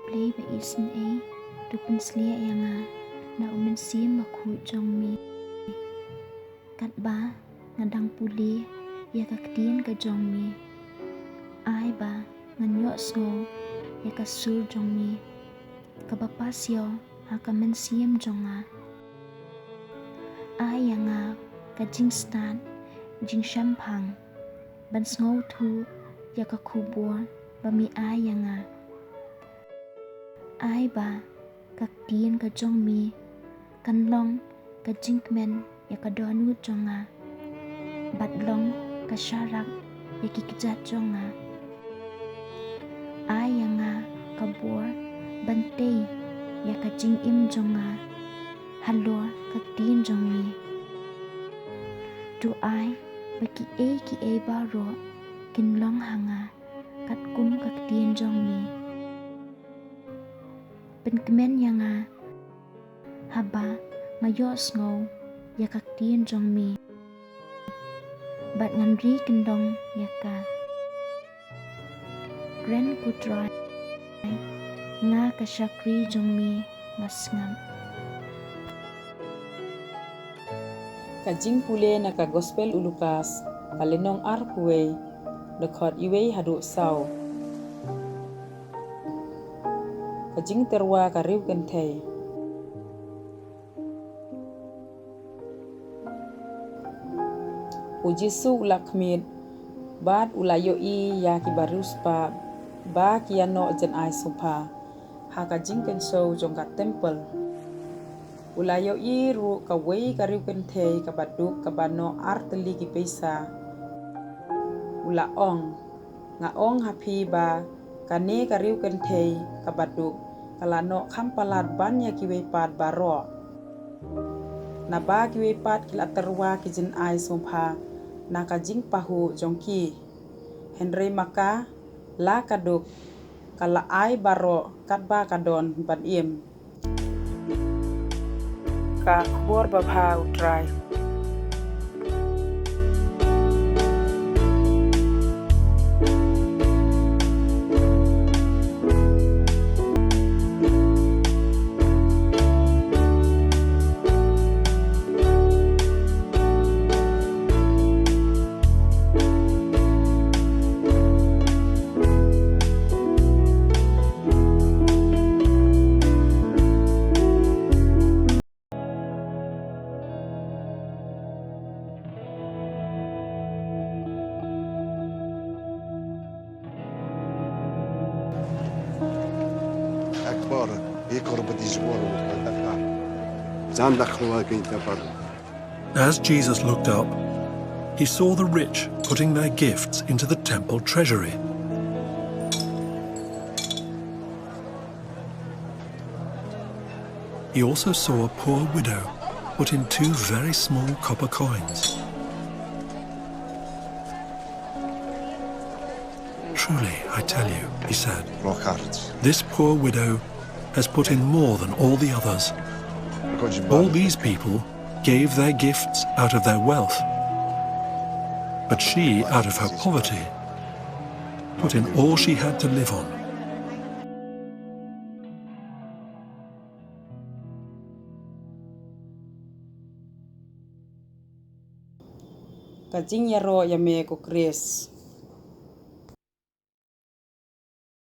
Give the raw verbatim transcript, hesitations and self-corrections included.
Blei ba isynei, to pynslieh ïa nga na u Mynsiem Bakhuid jong me. Katba nga dang pule ïa ka ktien ka jong me, ai ba ngan ïohsngew ïa ka sur jong me, kaba pasiaw ha ka mynsiem jong nga. Ai ïa nga ka jingstad jingshemphang ban sngewthuh ïa ka khubor ba me ai ïa nga. Ai ba ka ktien ka jong me kan long ka jingkmen ïa ka dohnud jong nga, bad long ka sharak ïa ki kjat jong nga. Ai ïa nga ka bor ban tei ïa ka jingim jong nga halor ka ktien jong me. To ai ba kiei kiei baroh kin long ha nga katkum ka ktien jong me. Pynkmen ïa nga haba nga ïohsngew ïa ka ktien jong me, bad ngan ri kyndong ïa ka. Kren, ko Trai, nga ka shakri jong me nga sngap. Ka jingpule na ka Gospel u Lukas, ka lynnong arphew wei, dkhot iwei haduh saw. Ka jingtyrwa ka riewkynthei. U Jisu u la khmih, bad u la ïohi ïa ki bariewspah ba ki ïa noh jan ai sngewbha ha ka jingkynshew jong ka templ. U la ïohi ruh kawei ka riewkynthei kaba duk kaba noh ar tylli ki pisa. U la ong, nga ong ha phi ba kane ka riewkynthei kaba duk ka la noh kham palat ban ïa kiwei pat baroh. Naba kiwei pat ki la tyrwa ki jan ai sngewbha na ka jingpahuh jong ki. Hynrei ma ka, la ka duk, ka la ai baroh katba ka don ban im. Ka khubor babha u Trai. Akbar, ikor badi jwar, zan dakhlo ke tabar. As Jesus looked up, he saw the rich putting their gifts into the temple treasury. He also saw a poor widow put in two very small copper coins. "Truly, I tell you," he said, this poor widow has put in more than all the others. All these people gave their gifts out of their wealth, but she, out of her poverty, put in all she had to live on. Ka jingïaroh ïa me ko Khrist.